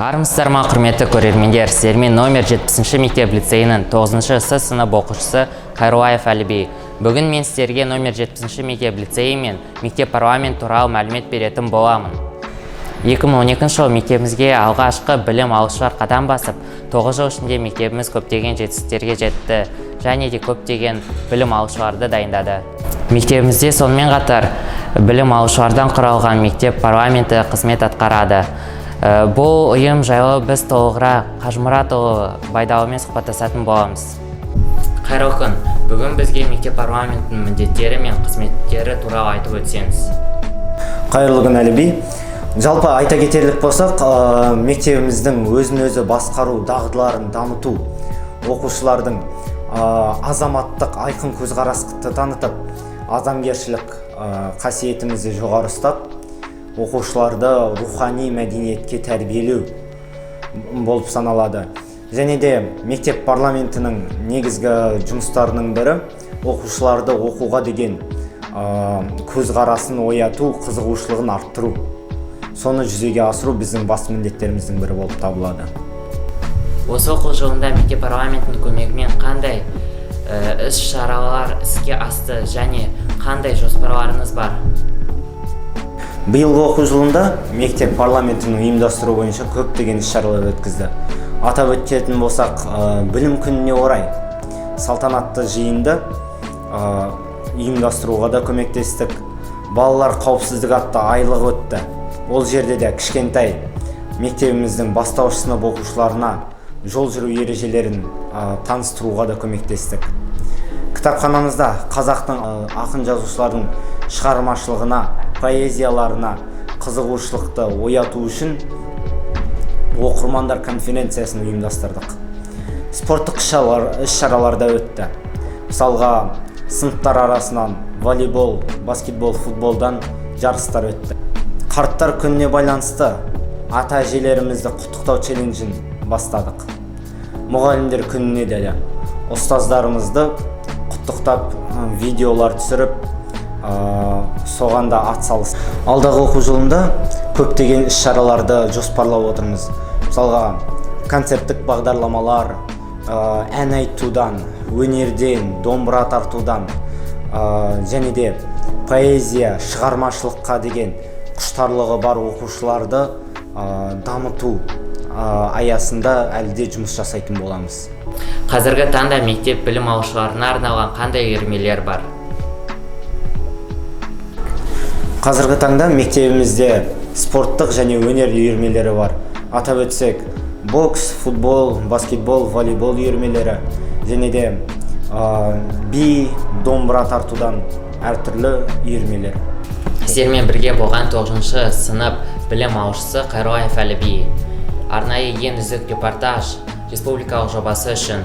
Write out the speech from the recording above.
Армысыздар ма, құрметті көрермендер! Сіздермен номер 70 мектеп лицейінің 9 С сынып оқушысы Қайруллаев Әліби. Бүгін мен сіздерге номер 70 мектеп лицейі мен мектеп парламент туралы мәлімет беретін боламын. 2012 жылы мектебімізге алғашқы білім алушылар қадам басып, 9 жыл ішінде мектебіміз көптеген жетістіктерге жетті және де көптеген білім алушыларды дайындады. Мектебімізде сонымен қатар білім алушылардан құралған мектеп парламенті қызмет атқарады. Бұл ұйым жайлы біз толығырақ Қажымұратұлы Байдалымен сұхбаттасатын боламыз. Қайырлы күн! Бүгін бізге мектеп парламентінің міндеттері мен қызметтері туралы айтып өтсеңіз. Қайырлы күн, Әліби! Жалпы айта кетерлік болсақ, мектебіміздің өзін өзі басқару дағдыларын дамыту, оқушылардың азаматтық айқын көзқарасты танытып, адамгершілік қасиетімізді жоғары ұстап, оқушыларды рухани мәдениетке тәрбиелеу болып саналады. Және де мектеп парламентінің негізгі жұмыстарының бірі оқушыларды оқуға деген көзқарасын ояту, қызығушылығын арттыру. Соны жүзеге асыру біздің басты міндеттеріміздің бірі болып табылады. Осы оқу жылында мектеп парламентінің көмегімен қандай іс шаралар іске асты және қандай жоспарларыңыз бар? Биылғы оқу жылында мектеп парламентінің ұйымдастыру бойынша көптеген іс шаралар өткізді. Атап өтетін болсақ, білім күніне орай салтанатты жиынды ұйымдастыруға да көмектестік. Балалар қауіпсіздік атты айлық өтті. Ол жерде де кішкентай мектебіміздің бастауыш сынып оқушыларына жол жүру ережелерін таныстыруға да көмектестік. Кітапханамызда қазақтың ақын жазушылардың шығармашылығына, поэзияларына қызығушылықты ояту үшін оқырмандар конференциясын ұйымдастырдық. Спорттық іс шаралар да өтті. Мысалға, сыныптар арасынан волейбол, баскетбол, футболдан жарыстар өтті. Қарттар күніне байланысты ата әжелерімізді құттықтау челленджін бастадық. Мұғалімдер күніне де ұстаздарымызды құттықтап, видеолар түсіріп, соған да ат салыстық. Алдағы оқу жылында көптеген іс шараларды жоспарлап отырмыз. Мысалға, концерттік бағдарламалар, ән айтудан, өнерден, домбыра тартудан, және де поэзия, шығармашылыққа деген құштарлығы бар оқушыларды дамыту аясында әлі де жұмыс жасайтын боламыз. Қазіргі таңда мектеп білім алушыларына арналған қандай үйірмелер бар? Қазіргі таңда мектебімізде спорттық және өнер үйірмелері бар. Атап өтсек, бокс, футбол, баскетбол, волейбол үйірмелері және де би, домбыра тартудан әртүрлі үйірмелер. Сіздермен бірге болған 9 сынып білім алушысы Қайруллаев Әліби, арнайы «Ең үздік репортаж» республикалық жобасы үшін.